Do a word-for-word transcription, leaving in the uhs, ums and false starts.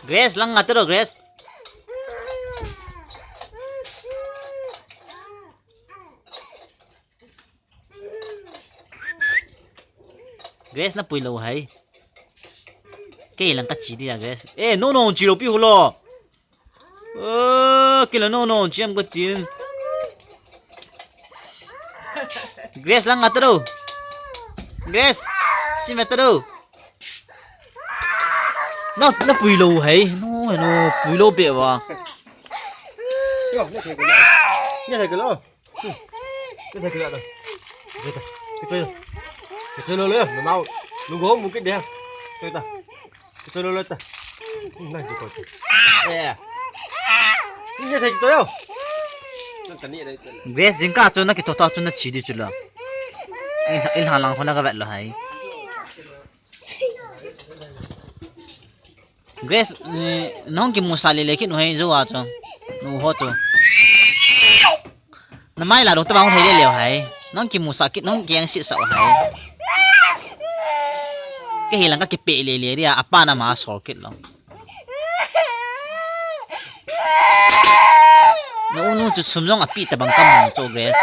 Grace, lang nga taro, Grace. Grace, na pui lou hai. Kei lang ka chi dia, Grace. Eh, no, no, chi lou pi hulo. Oh, kila no, no, chi am ka tin. Grace, lang nga taro. Grace, chi me taro. Na, na pui lou hai. No, no, pui lou be wa. Yo, ne thei ko. Ne thei ko. Ne thei ko. Ne thei ko. Ke lo le, na nau. Lu go mu ke de. Ke ta. Ke lo le ta. Na ke ko. Eh. Ne thei ko yo. Grace, jingkah chu na kitho tho chu na chi di chu la. I, i lang lang ho na ka vet lou hai. Grace, eh, nong kimusah le le kit nu hai jo a chu. Nu ho chu. Na mai la dong ta bang hai le le hai. Nong kimusah kit, nong kiang si sa hai. Ke hi lang ka kipe le le dia, apa na ma sol kit lo. Na u nu chu sum jong api ta bang ka mu chu, Grace.